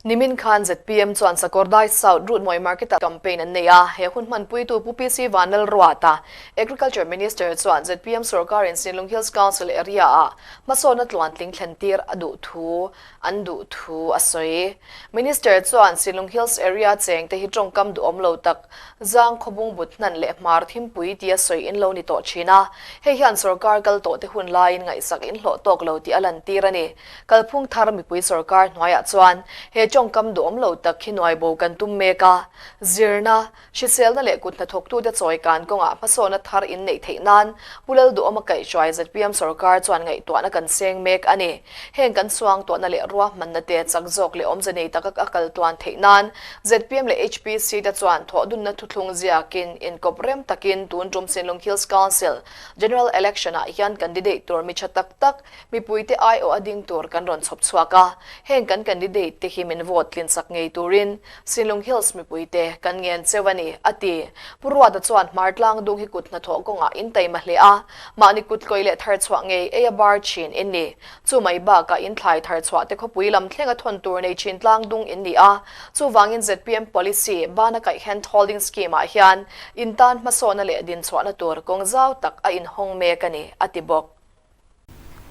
Nimin khan zpm chuan Sakawrdai South Route Market-ah campaign an nei a, he hun hmanpuitu Pu PC Vanlalruata, Agriculture Minister chuan zpm sorkarin Sinlung Hills Council area-ah hmasawnna tluantling thlentir a duh thu an duh thu a sawi. Minister chuan Sinlung Hills area chengte hi tawngkam duhawm lo tak zang khawbung but hnan leh hmar thimpui tia sawi in lo ni tawh thin a, hei hian sorkar kal tawhte hun laiin ngaihsak in hlawh tawk lo tih a lantir a ni. Kalphung thar mipui sorkar hnuaiah chuan he tawngkam duhawm lo tak hi nuai bo kan tum mek a, zirna, hriselna leh kut hnathawktute chawi kan kawngah hmasawnna thar in neih theih nan Pu Lalduhawma kaihhruai zpm sorkar chuan ngaihtuahna kan seng mek a ni. Heng kan suangtuahna leh ruahmanna te chak zawk leh awmze nei taka a kal tuan theih nan zpm leh HPC te chuan thawhdunna thuthlung ziakin inkawp rem takin tun tum Sinlung Hills Council General Election ah hian candidate tur mi tha tak tak Mipuite aiawh a ding tur kan rawn chhawp chhuak a, heng kan candidate te hi min vote tlin chak ngei turin Sinlung Hills mipuite kan ngen cheu a ni, a ti. Pu Ruata chuan hmar tlang dung hi kut hnathawh kawngah in taima hle a, mahni kut kawi leh thar chhuah ngei ei a bar thin in ni. Chu mai bakah in thlai thar chhuah te khawpui lam thlenga thawn tur nei thin tlang dung in ni a, chuvangin zpm policy bana kaih hand holding scheme ah hian in tan hmasawhna leh dinchhuahna tur kawng zau tak a inhawng mek a ni, a ti bawk.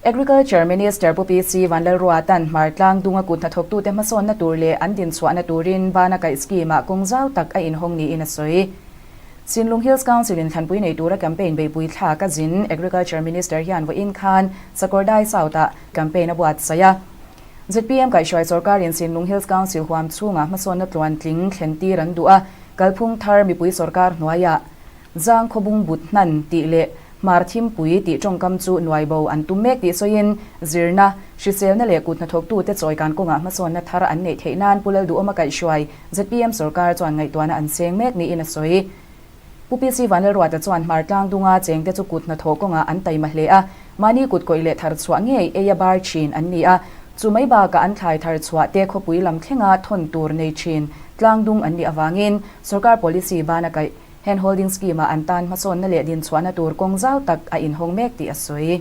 Agriculture Minister Pu PC Vanlalruata'n Hmartlang dunga kut hnathawktute hmasawnna tur leh an dinchhuahna turin bana kaih scheme-ah kawng zau tak a inhawng niin a sawi. Sinlung Hills Council-in thlanpui nei tura campaign beihpui thlak a zin Agriculture Minister hian vawiin khan Sakawrdai South-ah campaign a buatsaih a. Zpm kaihhruai sawrkarin Sinlung Hills Council huam chhungah hmasawnna tluantling thlentir an duh a, kalphung thar mipui sawrkar hnuaiah Zang khawbung but hnan tih leh Hmar thimpui tih tawngkam chu nuai bo an tum mek tih sawiin, zirna, hriselna leh kut hnathawktute chawi kan kawngah hmasawnna thar an neih theih nan Pu Lalduhawma kaihhruai zpm sawrkar chuan ngaihtuahna an seng mek niin a sawi. Pu PC Vanlalruata chuan Hmar tlang dunga chengte chu kut hnathawh kawngah an taima hle a, mahni kut kawih leh thar chhuah ngei eia bar thin an ni a, chu mai bakah an thlai thar chhuah te khawpui lam thlenga thawn tur nei thin tlang dung an nih avangin sawrkar policy bana kaih Hand holding scheme-ah an tan hmasawnna leh dinchhuahna tur kawng zau tak a inhawng mek tih a sawi.